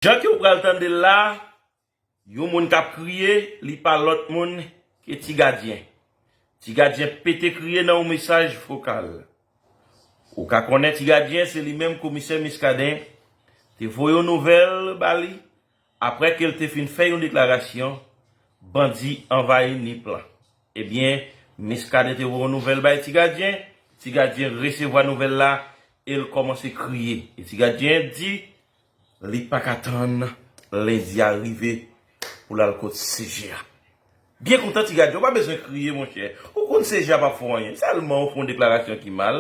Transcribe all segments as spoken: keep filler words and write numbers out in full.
Jan ke w pral tande l la, yon moun k ap kriye, li pa lòt moun ke Ti Gadyen. Ti Gadyen pete kriye nan yon mesaj vokal. Ou ka konnen Ti Gadyen se li menm komisè Muscadin te voye yon nouvèl ba li apre ke l te fin fè yon deklarasyon, bandi anvayi Nip lan. Ebyen, Muscadin te voye yon nouvèl bay Ti Gadyen, Ti Gadyen resevwa nouvèl la e l kòmanse kriye. E Ti Gadyen di, li pa ka tann lendi a rive pou l al kot C G A. Byen kontan Ti Gadyen, ou pa bezwen kriye, monchè. Ou konn C G A p ap fè w anyen. Sèlman ou fè yon deklarasyon ki mal,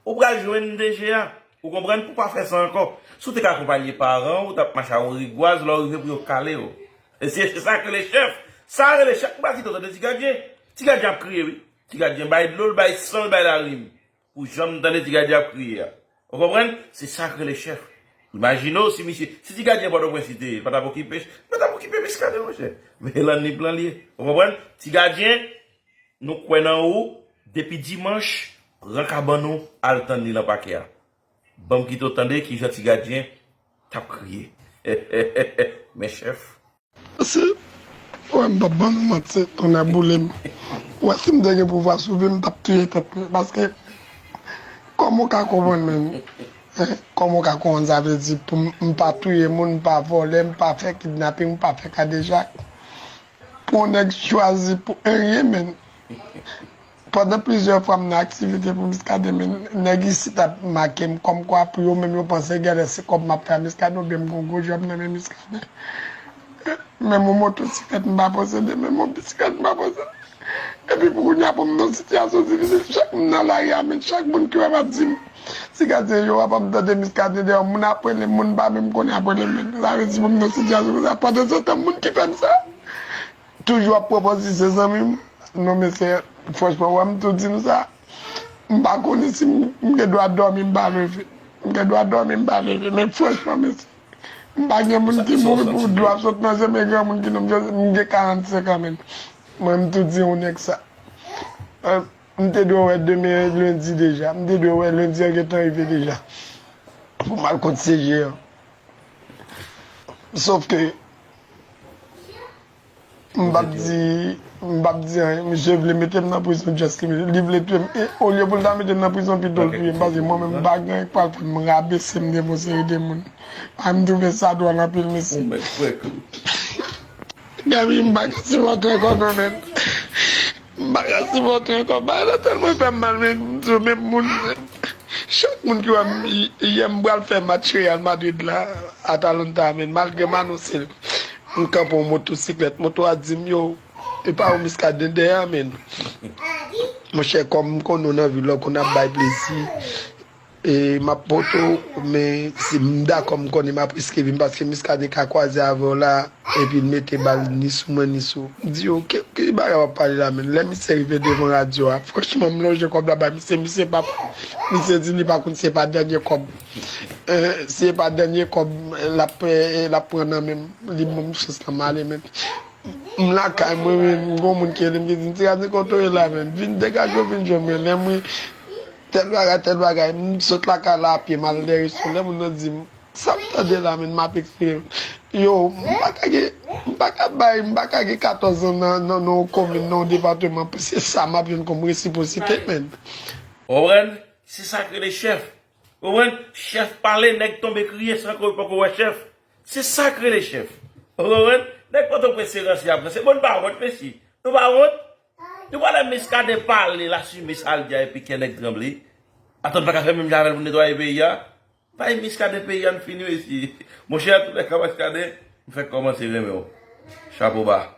ou pral jwenn D G A. Ou konprann? Pou pa fè sa ankò. Si w te ka akonpanye paran w, ou t ap mache a yon rigwaz, lè w rive pou yo kale w. E se, se sa k rele chèf. Sa rele chèf. Ou pa kite w tande Ti Gadyen. Ti Gadyen ap kriye, wi. Ti Gadyen bay dlo l, bay san l, bay larim. Ou janm tande Ti Gadyen ap kriye a. Ou konprann? Se sa k rele chèf. Imajine w si misye, si Ti Gadyen Pòtoprens li te ye, pa t ap okipe, pa t ap okipe Muscadin, monchè. Men lan Nip lan li ye. Ou konprann? Ti Gadyen, nou kwè nan ou, depi dimanch, pran kabann ou, al tann li nan pakè a. Ban m kite w tande kijan Ti Gadyen t ap kriye. Men chèf. Si, wè, m p ap ban nou manti, tonnè boule m. Wè, si m te gen pouvwa sou vi m, m t ap touye tèt mwen. Paske, kòman w ka konprann menm? Hein? Kòman w ka konprann sa vle di pou m, m pa touye moun, m pa vòlè, m pa fè kidnaping, m pa fè kadejak? Pou yon nèg chwazi pou anyen menm. Pandan plizyè fwa m nan aktivite pou Muscadin, men nèg isit ap make m kòmkwa pou yo menm yo panse genlè se kòb m ap fè a Muscadin oubyen m gen yon gwo djòb nan men Muscadin. Menm yon motosiklèt m pa posede, menm yon bisiklèt m pa posede. Epi pou kounye a pou m nan sitiyasyon difisil, chak moun nan lari a, men chak moun ki wè m ap di m, Ti Gadyen yo ap ap tande Muscadin dèyè moun ap rele m, moun m pa menm konnen ap rele m menm. Sa vle di pou m nan sitiyasyon konsa, pandan se tan moun ki fè m sa toujou ap pran pòz li se zanmi m. Non mesye, franchman, wè m tou di nou sa. M pa konnen si m, m gen dwa dòmi m pa leve. M gen dwa dòmi m pa leve. Men franchman, mesye, m pa gen moun ki mouri pou dlo ap sot nan je m, e granmoun ki non m, m gen karannsenk an, men. Mwen, m tou di yon nèg sa. Eh, m te dwe wè demen lendi deja. M te dwe wè lendi an gentan rive deja. Pou m al kot C G an. Sof ke, m p ap di, m p ap di anyen. Misye vle mete m nan prizon just li, li vle touye m. E olye pou l ta mete m nan prizon, pito l touye m. Paske mwen menm, m pa gen anyen k pral fè m rabese m devan yon seri de moun. A, m twouve sa dwòl anpil, mesye. Gaby, m pa ka sipòte ankò non, men. M pa ka sipòte ankò. Bagay la tèlman fè m mal, men, m di w, men moun, chak moun ki wè m, yè m pral fè match Real Madrid la, Atalanta, men, malgre m anonse l, m kanpe yon motosiklèt. Moto a di m, yo, e pa ou Muscadin dèyè a, men. Monchè, kòm m konnen w nan vil la, w konn ap bay plezi. E m ap pote w, men si m dakò, m konnen m ap riske vi m, paske Muscadin ka kwaze avè w la, epi l mete bal ni sou mwen, ni sou. M di yo, ki, ki bagay w ap pale la, men? Lè misye rive devan radyo a, franchman, m lonje kòb la bay misye, misye pa, misye di li pa konn si se pa dènye kòb. Eh, si se pa dènye kòb, l ap, eh, l ap pran nan men m, li ban m chans la, m ale, men. M lakay mwen, men, m gon moun ki rele m, ki di m, "Ti Gadyen, kote w ye la, men? Vin degaje w, vin jwenn mwen." Lè mwen, tèl bagay, tèl bagay, m sot lakay la a pye, m al dèyè resto. Lè moun nan di m, "Sa m tande la, men, m ap eksplike." Yo, m pa ka gen, m pa ka bay, m pa ka gen katòz an nan, nan, nan yon komin, nan yon depatman, se sa m ap jwenn kòm resipwosite, men. Ou konprann? Se sa k rele chèf. Ou konprann? Chèf pale, nèg tonbe kriye san ke yo poko wè chèf. Se sa k rele chèf. Ou konprann? Nèg Pòtoprens se ranse ap ranse. Bon, nou pa wont, mesye. Nou pa wont? Nou pa wè Muscadin pale, l asime sa l di a epi kè nèg tranble. Atò n pa ka fè menm jan avè l pou n netwaye peyi a? Bay Muscadin peyi a, n fini, mesye. Monchè, antoulèka, Muscadin, m fèk kòmanse renmen w. Chapo ba.